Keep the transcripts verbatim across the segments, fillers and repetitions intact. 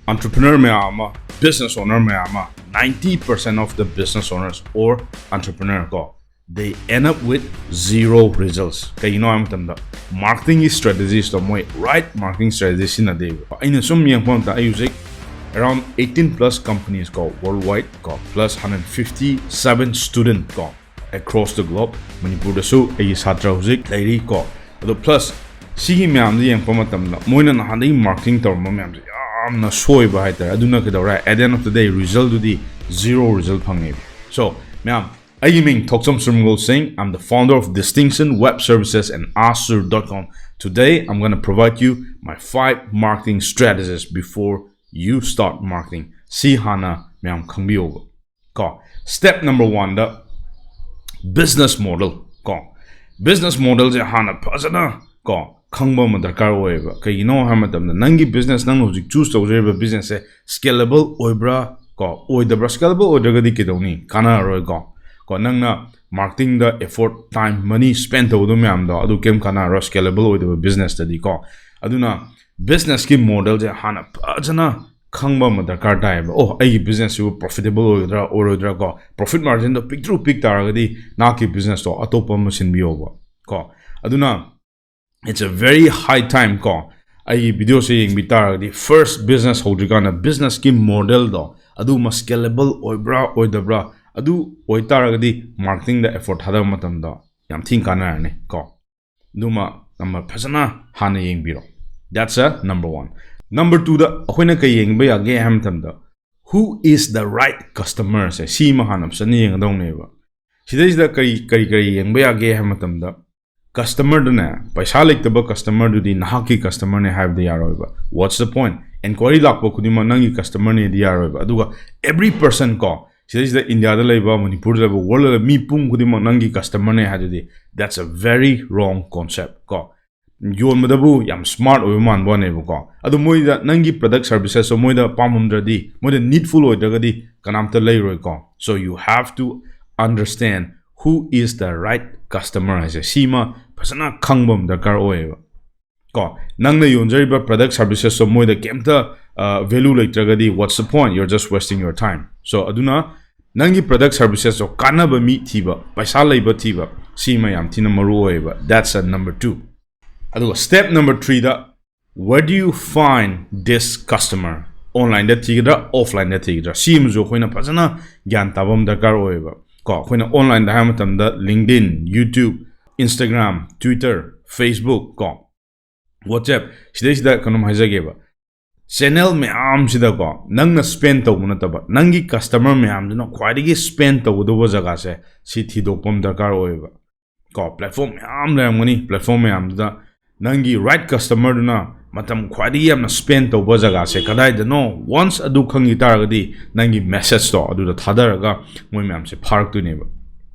Entrepreneur ꯃꯌꯥꯝ ꯑꯃ, business owner ꯃꯌꯥꯝ ꯑꯃ, ninety percent of the business owners or entrepreneur ꯀꯣ, they end up with zero results. ꯀꯩꯒꯤꯅꯣ ꯍꯥꯏꯕ ꯃꯇꯝꯗ, marketing ꯒꯤ strategies ꯇꯣ ꯃꯣꯏ right marketing strategy ꯁꯤꯖꯤꯟꯅꯗꯦꯕ꯫ ꯑꯩꯅ ꯁꯨꯝ ꯌꯦꯡꯉꯛꯄ ꯃꯇꯝꯗ, ꯑꯩ ꯍꯧꯖꯤꯛ around eighteen plus companies ꯀꯣ, worldwide ꯀꯣ, plus hundred fifty seven student ꯀꯣ, across the globe, ꯃꯅꯤꯄꯨꯔꯗꯁꯨ ꯑꯩꯒꯤ ꯁꯥꯇ꯭ꯔ ꯍꯧꯖꯤꯛ ꯂꯩꯔꯤ ꯀꯣ꯫ ꯑꯗꯣ plus ꯁꯤꯒꯤ ꯃꯌꯥꯝꯗ ꯌꯦꯡꯉꯛꯄ ꯃꯇꯝꯗ, ꯃꯣꯏꯅ ꯅꯍꯥꯟꯗꯒꯤ marketing ꯇꯧꯔꯝꯕ ꯃꯌꯥꯝꯁꯦ ꯌꯥꯝꯅ ꯁꯣꯏꯕ ꯍꯥꯏꯇꯥꯔꯦ꯫ ꯑꯗꯨꯅ ꯀꯩꯗꯧꯔꯦ? At the end of the day, result ꯇꯨꯗꯤ zero result ꯐꯪꯉꯦꯕ꯫ So ꯃꯌꯥꯝ, ꯑꯩꯒꯤ ꯃꯤꯡ ꯊꯣꯛꯆꯝ ꯁꯨꯔꯃꯒꯣꯜ ꯁꯤꯡ, I'm the founder of Distinction Web Services and Asur dot com. Today I'm gonna provide you my five marketing strategies before you start marketing. ꯁꯤ ꯍꯥꯟꯅ ꯃꯌꯥꯝ ꯈꯪꯕꯤꯌꯣꯕ ꯀꯣ꯫ Step number one ꯗ business model ꯀꯣ꯫ Business model ꯁꯦ ꯍꯥꯟꯅ ꯐꯖꯅ ꯀꯣ, ꯈꯪꯕ ꯑꯃ ꯗꯔꯀꯥꯔ ꯑꯣꯏꯌꯦꯕ꯫ ꯀꯩꯒꯤꯅꯣ ꯍꯥꯏꯕ ꯃꯇꯝꯗ, ꯅꯪꯒꯤ business, ꯅꯪꯅ ꯍꯧꯖꯤꯛ choose ꯇꯧꯖꯔꯤꯕ business ꯁꯦ scalable ꯑꯣꯏꯕ꯭ꯔꯥ ꯀꯣ, ꯑꯣꯏꯗꯕ꯭ꯔꯥ? Scalable ꯑꯣꯏꯗ꯭ꯔꯒꯗꯤ ꯀꯩꯗꯧꯅꯤ? ꯀꯥꯟꯅꯔꯔꯣꯏ ꯀꯣ꯫ ꯀꯣ, ꯅꯪꯅ marketing ꯗ effort, time, money spend ꯇꯧꯒꯗꯕ ꯃꯌꯥꯝꯗꯣ, ꯑꯗꯨ ꯀꯩꯝ ꯀꯥꯟꯅꯔꯔꯣꯏ scalable ꯑꯣꯏꯗꯕ business ꯇꯗꯤ ꯀꯣ꯫ ꯑꯗꯨꯅ business ꯀꯤ model ꯁꯦ ꯍꯥꯟꯅ ꯐꯖꯅ ꯈꯪꯕ ꯑꯃ ꯗꯔꯀꯥꯔ ꯇꯥꯏꯌꯦꯕ꯫ ꯑꯣ, ꯑꯩꯒꯤ business ꯁꯤꯕꯨ profitable ꯑꯣꯏꯒꯗ꯭ꯔꯥ, ꯑꯣꯏꯔꯣꯏꯗ꯭ꯔꯥ ꯀꯣ? Profit margin ꯗꯣ ꯄꯤꯛꯇ꯭ꯔꯨ ꯄꯤꯛ ꯇꯥꯔꯒꯗꯤ, ꯅꯍꯥꯛꯀꯤ business ꯇꯣ ꯑꯇꯣꯞꯄ ꯑꯃ ꯁꯤꯟꯕꯤꯌꯣꯕ ꯀꯣ꯫ ꯑꯗꯨꯅ it's a very high time ꯀꯣ, ꯑꯩꯒꯤ video ꯁꯦ ꯌꯦꯡꯕꯤ ꯇꯥꯔꯒꯗꯤ, first business ꯍꯧꯗ꯭ꯔꯤꯀꯥꯟꯗ business ꯀꯤ model ꯗꯣ, ꯑꯗꯨꯃ scalable ꯑꯣꯏꯕ꯭ꯔꯥ, ꯑꯣꯏꯗꯕ꯭ꯔꯥ, ꯑꯗꯨ ꯑꯣꯏꯇꯥꯔꯒꯗꯤ marketing ꯗ effort ꯊꯥꯗꯕ ꯃꯇꯝꯗ ꯌꯥꯝ ꯊꯤꯅ ꯀꯥꯟꯅꯔꯅꯤ ꯀꯣ꯫ ꯑꯗꯨꯃ ꯑꯃ ꯐꯖꯅ ꯍꯥꯟꯅ ꯌꯦꯡꯕꯤꯔꯣ꯫ That's a number one. Number two ꯗ ꯑꯩꯈꯣꯏꯅ ꯀꯩ ꯌꯦꯡꯕ ꯌꯥꯒꯦ ꯍꯥꯏꯕ ꯃꯇꯝꯗ, who is the right customer ꯁꯦ, ꯁꯤꯃ ꯍꯥꯟꯅ ꯐꯖꯅ ꯌꯦꯡꯒꯗꯧꯅꯦꯕ꯫ ꯁꯤꯗꯩꯁꯤꯗ ꯀꯔꯤ ꯀꯔꯤ ꯀꯔꯤ ꯌꯦꯡꯕ ꯌꯥꯒꯦ ꯍꯥꯏꯕ ꯃꯇꯝꯗ, customer ꯗꯨꯅꯦ, ꯄꯩꯁꯥ ꯂꯩꯇꯕ customer ꯗꯨꯗꯤ ꯅꯍꯥꯛꯀꯤ customer ꯅꯦ ꯍꯥꯏꯕꯗꯤ ꯌꯥꯔꯣꯏꯕ꯫ What's the point? Enquiry ꯂꯥꯛꯄ ꯈꯨꯗꯤꯡꯃꯛ ꯅꯪꯒꯤ customer ꯅꯦꯗꯤ ꯌꯥꯔꯣꯏꯕ꯫ ꯑꯗꯨꯒ every person ꯀꯣ, ꯁꯤꯗꯩꯁꯤꯗ India ꯗ ꯂꯩꯕ, ꯃꯅꯤꯄꯨꯔꯗ ꯂꯩꯕ, world ꯗ ꯂꯩꯕ ꯃꯤ ꯄꯨꯝ ꯈꯨꯗꯤꯡꯃꯛ ꯅꯪꯒꯤ customer ꯅꯦ ꯍꯥꯏꯗꯨꯗꯤ, that's a very wrong concept ꯀꯣ꯫ ꯌꯣꯟꯕꯗꯕꯨ ꯌꯥꯝ smart ꯑꯣꯏꯕ ꯃꯥꯟꯕ ꯋꯥꯅꯦꯕꯀꯣ꯫ ꯑꯗꯨ ꯃꯣꯏꯗ ꯅꯪꯒꯤ product services ꯇꯣ ꯃꯣꯏꯗ ꯄꯥꯝꯃꯝꯗ꯭ꯔꯗꯤ, ꯃꯣꯏꯗ needful ꯑꯣꯏꯗ꯭ꯔꯒꯗꯤ ꯀꯅꯥꯝꯇ ꯂꯩꯔꯣꯏꯀꯣ꯫ So you have to understand who is the right customer ꯍꯥꯏꯁꯦ, ꯁꯤꯃ ꯐꯖꯅ ꯈꯪꯕ ꯑꯃ ꯗꯔꯀꯥꯔ ꯑꯣꯏꯌꯦꯕ ꯀꯣ꯫ ꯅꯪꯅ ꯌꯣꯟꯖꯔꯤꯕ product services ꯇꯣ ꯃꯣꯏꯗ ꯀꯩꯝꯇ ꯚꯦꯂꯨ ꯂꯩꯇ꯭ꯔꯒꯗꯤ, what's the point? You're just wasting your time. So ꯑꯗꯨꯅ ꯅꯪꯒꯤ product servicesꯇꯣ ꯀꯥꯟꯅꯕ ꯃꯤ ꯊꯤꯕ, ꯄꯩꯁꯥ ꯂꯩꯕ ꯊꯤꯕ, ꯁꯤꯃ ꯌꯥꯝ ꯊꯤꯅ ꯃꯔꯨ ꯑꯣꯏꯌꯦꯕ. That's a number two. ꯑꯗꯨꯒ step number threeꯗ, where do you find this customer? Onlineꯗ ꯊꯤꯒꯗ꯭ꯔꯥ, offlineꯗ ꯊꯤꯒꯗ꯭ꯔꯥ? ꯁꯤ ꯑꯃꯁꯨ ꯑꯩꯈꯣꯏꯅ ꯐꯖꯅ ꯒ꯭ꯌꯥꯟ ꯇꯥꯕ ꯑꯃ ꯗꯔꯀꯥꯔ ꯑꯣꯏꯌꯦꯕ. ꯀꯣ, ꯑꯩꯈꯣꯏꯅ onlineꯗ ꯍꯥꯏꯕ ꯃꯇꯝꯗ LinkedIn, YouTube, Instagram, Twitter, Facebook, ꯀꯣ, WhatsApp, ꯁꯤꯗꯩꯁꯤꯗ ꯀꯩꯅꯣꯝ ꯍꯥꯏꯖꯒꯦꯕ. Channel ꯃꯌꯥꯝꯁꯤꯗꯀꯣ, ꯅꯪꯅ spend ꯇꯧꯕ ꯅꯠꯇꯕ, ꯅꯪꯒꯤ customer ꯃꯌꯥꯝꯗꯨꯅ ꯈ꯭ꯋꯥꯏꯗꯒꯤ spend ꯇꯧꯒꯗꯧꯕ ꯖꯒꯥꯁꯦ, ꯁꯤ ꯊꯤꯗꯣꯛꯄ ꯑꯃ ꯗꯔꯀꯥꯔ ꯑꯣꯏꯌꯦꯕ. ꯀꯣ, platform ꯃꯌꯥꯝ ꯂꯩꯔꯝꯒꯅꯤ. Platform ꯃꯌꯥꯝꯗꯨꯗ ꯅꯪꯒꯤ right customerꯗꯨꯅ ꯃꯇꯝ ꯈ꯭ꯋꯥꯏꯗꯒꯤ ꯌꯥꯝꯅ spend ꯇꯧꯕ ꯖꯒꯥꯁꯦ ꯀꯗꯥꯏꯗꯅꯣ? Once ꯑꯗꯨ ꯈꯪꯈꯤ ꯇꯥꯔꯒꯗꯤ, ꯅꯪꯒꯤ messageꯇꯣ ꯑꯗꯨꯗ ꯊꯥꯗꯔꯒ ꯃꯣꯏ ꯃꯌꯥꯝꯁꯦ ꯐꯥꯔꯛꯇꯣꯏꯅꯦꯕ,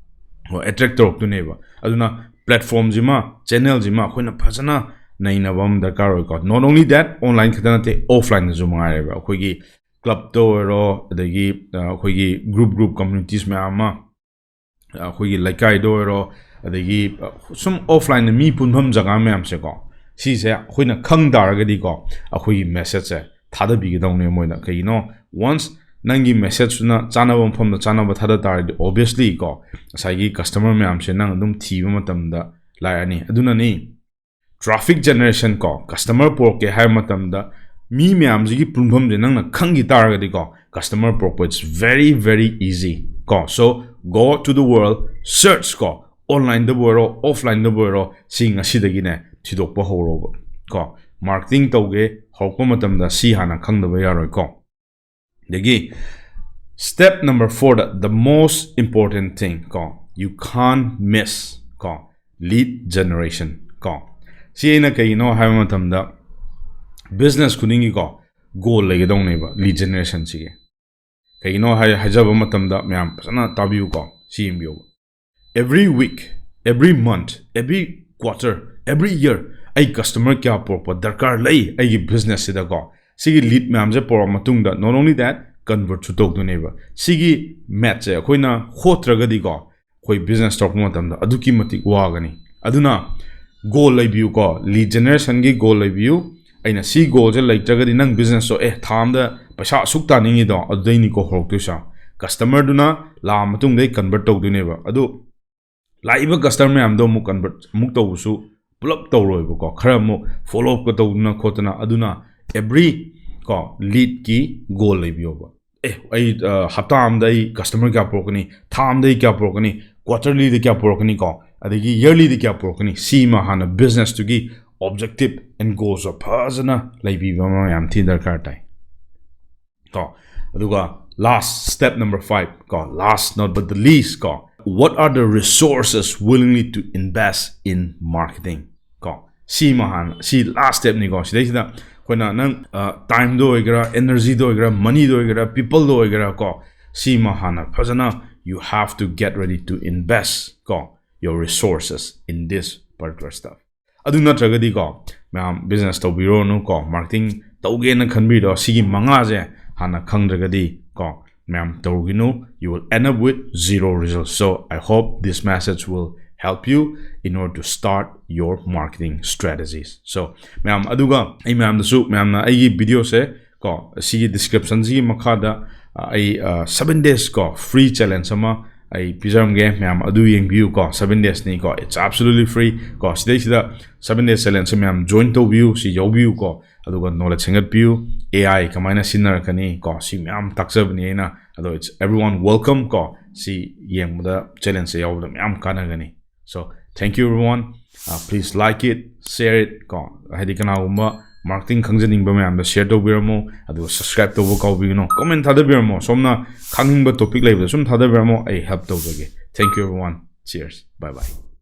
ꯍꯣꯏ, attract ꯇꯧꯔꯛꯇꯣꯏꯅꯦꯕ. ꯑꯗꯨꯅ platformꯁꯤꯃ, channelꯁꯤꯃ ꯑꯩꯈꯣꯏꯅ ꯐꯖꯅ ꯅꯩꯅꯕ ꯑꯃ ꯗꯔꯀꯥꯔ ꯑꯣꯏꯀꯣ. Not only that, online ꯈꯛꯇ ꯅꯠꯇꯦ, offlineꯗꯁꯨ ꯃꯉꯥꯏꯔꯦꯕ. ꯑꯩꯈꯣꯏꯒꯤ clubꯇ ꯑꯣꯏꯔꯣ, ꯑꯗꯒꯤ ꯑ, ꯑꯩꯈꯣꯏꯒꯤ group group communities ꯃꯌꯥꯝ ꯑꯃ, ꯑ, ꯑꯩꯈꯣꯏꯒꯤ ꯂꯩꯀꯥꯏꯗ ꯑꯣꯏꯔꯣ, ꯑꯗꯒꯤ ꯑ, ꯁꯨꯝ offlineꯗ ꯃꯤ ꯄꯨꯟꯐꯝ ꯖꯒꯥ ꯃꯌꯥꯝꯁꯦꯀꯣ, ꯁꯤꯁꯦ ꯑꯩꯈꯣꯏꯅ ꯈꯪ ꯇꯥꯔꯒꯗꯤꯀꯣ, ꯑꯩꯈꯣꯏꯒꯤ messageꯁꯦ ꯊꯥꯗꯕꯤꯒꯗꯧꯅꯦ ꯃꯣꯏꯗ. ꯀꯩꯒꯤꯅꯣ? Once ꯅꯪꯒꯤ messageꯇꯨꯅ ꯆꯥꯅꯕ ꯃꯐꯝꯗ ꯆꯥꯅꯕ ꯊꯥꯗ ꯇꯥꯔꯗꯤ, obviously ꯀꯣ, ꯉꯁꯥꯏꯒꯤ customer ꯃꯌꯥꯝꯁꯦ ꯅꯪ ꯑꯗꯨꯝ ꯊꯤꯕ ꯃꯇꯝꯗ ꯂꯥꯛꯑꯅꯤ꯫ ꯑꯗꯨꯅꯅꯤ traffic generation ꯀꯣ, customer ꯄꯨꯔꯛꯀꯦ ꯍꯥꯏꯕ ꯃꯇꯝꯗ ꯃꯤ ꯃꯌꯥꯝꯁꯤꯒꯤ ꯄꯨꯟꯐꯝꯁꯦ ꯅꯪꯅ ꯈꯪꯈꯤ ꯇꯥꯔꯒꯗꯤꯀꯣ, customer ꯄꯨꯔꯛꯄ, it's very very easy ꯀꯣ. So go to the world, search ꯀꯣ, onlineꯗꯕꯨ ꯑꯣꯏꯔꯣ, offlineꯗꯕꯨ ꯑꯣꯏꯔꯣ, ꯁꯤ ꯉꯁꯤꯗꯒꯤꯅꯦ ꯊꯤꯗꯣꯛꯄ ꯍꯧꯔꯣꯕ ꯀꯣ. Marketing ꯇꯧꯒꯦ ꯍꯧꯔꯛꯄ ꯃꯇꯝꯗ ꯁꯤ ꯍꯥꯟꯅ ꯈꯪꯗꯕ ꯌꯥꯔꯣꯏꯀꯣ. ꯑꯗꯒꯤ step number fourꯗ, the most important thing ꯀꯣ, you can't miss ꯀꯣ, lead generation ꯀꯣ. ꯁꯤ ꯑꯩꯅ ꯀꯩꯒꯤꯅꯣ ꯍꯥꯏꯕ ꯃꯇꯝꯗ, business ꯈꯨꯗꯤꯡꯒꯤꯀꯣ goal ꯂꯩꯒꯗꯧꯅꯦꯕ lead generationꯁꯤꯒꯤ. ꯀꯩꯒꯤꯅꯣ ꯍꯥꯏ ꯍꯥꯏꯖꯕ ꯃꯇꯝꯗ, ꯃꯌꯥꯝ ꯐꯖꯅ ꯇꯥꯕꯤꯌꯨꯀꯣ, ꯁꯤ ꯌꯦꯡꯕꯤꯌꯨꯕ. Every week, every month, every quarter, every year, ꯑꯩ customer ꯀꯌꯥ ꯄꯨꯔꯛꯄ ꯗꯔꯀꯥꯔ ꯂꯩ ꯑꯩꯒꯤ businessꯁꯤꯗꯀꯣ? ꯁꯤꯒꯤ lead ꯃꯌꯥꯝꯁꯦ ꯄꯨꯔꯛꯑ ꯃꯇꯨꯡꯗ, not only that, convertꯁꯨ ꯇꯧꯗꯣꯏꯅꯦꯕ꯫ ꯁꯤꯒꯤ mathꯁꯦ ꯑꯩꯈꯣꯏꯅ ꯍꯣꯠꯇ꯭ꯔꯒꯗꯤꯀꯣ, ꯑꯩꯈꯣꯏ business ꯇꯧꯔꯛꯄ ꯃꯇꯝꯗ ꯑꯗꯨꯛꯀꯤ ꯃꯇꯤꯛ ꯋꯥꯒꯅꯤ꯫ ꯑꯗꯨꯅ goal ꯂꯩꯕꯤꯌꯨꯀꯣ, lead generationꯒꯤ goal ꯂꯩꯕꯤꯌꯨ꯫ ꯑꯩꯅ ꯁꯤ ꯒꯣꯜꯁꯦ ꯂꯩꯇ꯭ꯔꯒꯗꯤ ꯅꯪ ꯕꯤꯖꯤꯅꯦꯁꯇꯣ ꯑꯦ ꯊꯥ ꯑꯃꯗ ꯄꯩꯁꯥ ꯑꯁꯨꯛ ꯇꯥꯅꯤꯡꯉꯤꯗꯣ ꯑꯗꯨꯗꯩꯅꯤꯀꯣ ꯍꯧꯔꯛꯇꯣꯏꯁꯦ꯫ ꯀꯁꯇꯃꯔꯗꯨꯅ ꯂꯥꯛꯑ ꯃꯇꯨꯡꯗꯩ ꯀꯟꯚꯔꯠ ꯇꯧꯗꯣꯏꯅꯦꯕ꯫ ꯑꯗꯨ ꯂꯥꯛꯏꯕ ꯀꯁꯇꯃꯔ ꯃꯌꯥꯝꯗꯣ ꯑꯃꯨꯛ ꯀꯟꯚꯔꯠ ꯑꯃꯨꯛ ꯇꯧꯕꯁꯨ ꯄꯨꯂꯞ ꯇꯧꯔꯣꯏꯕꯀꯣ, ꯈꯔ ꯑꯃꯨꯛ ꯐꯣꯂꯣ ꯑꯞꯀ ꯇꯧꯗꯅ ꯈꯣꯠꯇꯅ꯫ ꯑꯗꯨꯅ ꯑꯦꯕ꯭ꯔꯤ ꯀꯣ ꯂꯤꯗꯀꯤ ꯒꯣꯜ ꯂꯩꯕꯤꯌꯣꯕ꯫ ꯑꯦ ꯑꯩ ꯑ, ꯍꯞꯇꯥ ꯑꯃꯗ ꯑꯩ ꯀꯁꯇꯃꯔ ꯀꯌꯥ ꯄꯨꯔꯛꯀꯅꯤ, ꯊꯥ ꯑꯃꯗ ꯑꯩ ꯀꯌꯥ ꯄꯨꯔꯛꯀꯅꯤ, ꯀ꯭ꯋꯥꯇꯔꯂꯤꯗ ꯀꯌꯥ ꯄꯨꯔꯛꯀꯅꯤ ꯀꯣ, ꯑꯗꯒꯤ ꯌꯔꯂꯤꯗ ꯀꯌꯥ ꯄꯨꯔꯛꯀꯅꯤ, ꯁꯤꯃ ꯍꯥꯟꯅ ꯕꯤꯖꯤꯅꯦꯁꯇꯨꯒꯤ ꯑꯣꯕꯖꯦꯛꯇꯤꯞ ꯑꯦꯟ ꯒꯣꯜꯁ ꯐꯖꯅ ꯂꯩꯕꯤꯕ ꯑꯃ ꯌꯥꯝ ꯊꯤꯅ ꯗꯔꯀꯥꯔ ꯇꯥꯏ ꯀꯣ꯫ ꯑꯗꯨꯒ last step number five ꯀꯣ, last not but the least ꯀꯣ, what are the resources willingly to invest in marketing ꯀꯣ? ꯁꯤꯃ ꯍꯥꯟꯅ, ꯁꯤ ꯂꯥꯁ ꯁ꯭ꯇꯦꯞꯅꯤꯀꯣ꯫ ꯁꯤꯗꯩꯁꯤꯗ ꯑꯩꯈꯣꯏꯅ ꯅꯪ ꯇꯥꯏꯝꯗ ꯑꯣꯏꯒꯦꯔꯥ, ꯑꯦꯅꯔꯖꯤꯗ ꯑꯣꯏꯒꯦꯔꯥ, ꯃꯅꯤꯗ ꯑꯣꯏꯒꯦꯔꯥ, ꯄꯤꯄꯜꯗ ꯑꯣꯏꯒꯦꯔꯥ ꯀꯣ, ꯁꯤꯃ ꯍꯥꯟꯅ ꯐꯖꯅ you have to get ready to invest ꯀꯣ your resources in this particular stuff꯫ ꯑꯗꯨ ꯅꯠꯇ꯭ꯔꯒꯗꯤꯀꯣ ꯃꯌꯥꯝ ꯕꯤꯖꯤꯅꯦꯁ ꯇꯧꯕꯤꯔꯣꯅꯨ ꯀꯣ, ꯃꯥꯔꯀꯦꯇꯤꯡ ꯇꯧꯒꯦꯅ ꯈꯟꯕꯤꯔꯣ, ꯁꯤꯒꯤ ꯃꯉꯥꯁꯦ ꯍꯥꯟꯅ ꯈꯪꯗ꯭ꯔꯒꯗꯤ ꯀꯣ ꯃꯌꯥꯝ ꯇꯧꯔꯨꯒꯤꯅꯨ, you will end up with zero results. So I hope this message will help you in order to start your marketing strategies. So ꯃꯌꯥꯝ, ꯑꯗꯨꯒ ꯑꯩ ꯃꯌꯥꯝꯗꯁꯨ, ꯃꯌꯥꯝꯅ ꯑꯩꯒꯤ ꯚꯤꯗꯤꯑꯣꯁꯦ ꯀꯣ ꯁꯤꯒꯤ ꯗꯤꯁꯀ꯭ꯔꯤꯞꯁꯟꯁꯤꯒꯤ ꯃꯈꯥꯗ ꯑ, ꯑꯩ ꯁꯚꯦꯟ ꯗꯦꯖ ꯀꯣ ꯐ꯭ꯔꯤ ꯆꯦꯂꯦꯟꯖ ꯑꯃ ꯑꯩ ꯄꯤꯖꯔꯝꯒꯦ, ꯃꯌꯥꯝ ꯑꯗꯨ ꯌꯦꯡꯕꯤꯌꯨ ꯀꯣ꯫ ꯁꯚꯦꯟ ꯗꯦꯖꯅꯤ ꯀꯣ, it's absolutely free ꯀꯣ꯫ ꯁꯤꯗꯩꯁꯤꯗ ꯁꯚꯦꯟ ꯗꯦꯖ ꯆꯦꯂꯦꯟꯖꯁꯦ ꯃꯌꯥꯝ ꯖꯣꯏꯟ ꯇꯧꯕꯤꯌꯨ, ꯁꯤ ꯌꯥꯎꯕꯤꯌꯨ ꯀꯣ꯫ ꯑꯗꯨꯒ ꯅꯣꯂꯦꯖ ꯍꯦꯟꯒꯠꯄꯤꯌꯨ, ꯑꯦ ꯑꯥꯏ ꯀꯃꯥꯏꯅ ꯁꯤꯖꯤꯟꯅꯔꯛꯀꯅꯤ ꯀꯣ, ꯁꯤ ꯃꯌꯥꯝ ꯇꯥꯛꯆꯕꯅꯤ ꯑꯩꯅ꯫ ꯑꯗꯣ it's everyone welcome ꯀꯣ, ꯁꯤ ꯌꯦꯡꯕꯗ, ꯆꯦꯂꯦꯟꯖꯁꯦ ꯌꯥꯎꯕꯗ ꯃꯌꯥꯝ ꯀꯥꯟꯅꯒꯅꯤ꯫ So thank you everyone. Uh, please like it, share it ꯀꯣ, ꯍꯥꯏꯗꯤ ꯀꯅꯥꯒꯨꯝꯕ ꯃꯥꯔꯀꯦꯇꯤꯡ ꯈꯪꯖꯅꯤꯡꯕ ꯃꯌꯥꯝꯗ ꯁꯤꯌꯔ ꯇꯧꯕꯤꯔꯝꯃꯣ꯫ ꯑꯗꯨꯒ ꯁꯕꯁꯀ꯭ꯔꯥꯏꯕ ꯇꯧꯕ ꯀꯥꯎꯕꯤꯒꯅꯨ, ꯀꯃꯦꯟ ꯊꯥꯗꯕꯤꯔꯝꯃꯣ꯫ ꯁꯣꯝꯅ ꯈꯪꯅꯤꯡꯕ ꯇꯣꯄꯤꯛ ꯂꯩꯕꯗ ꯁꯨꯝ ꯊꯥꯗꯕꯤꯔꯝꯃꯣ, ꯑꯩ ꯍꯦꯜꯞ ꯇꯧꯖꯒꯦ꯫ Thank you everyone. Cheers. Bye bye.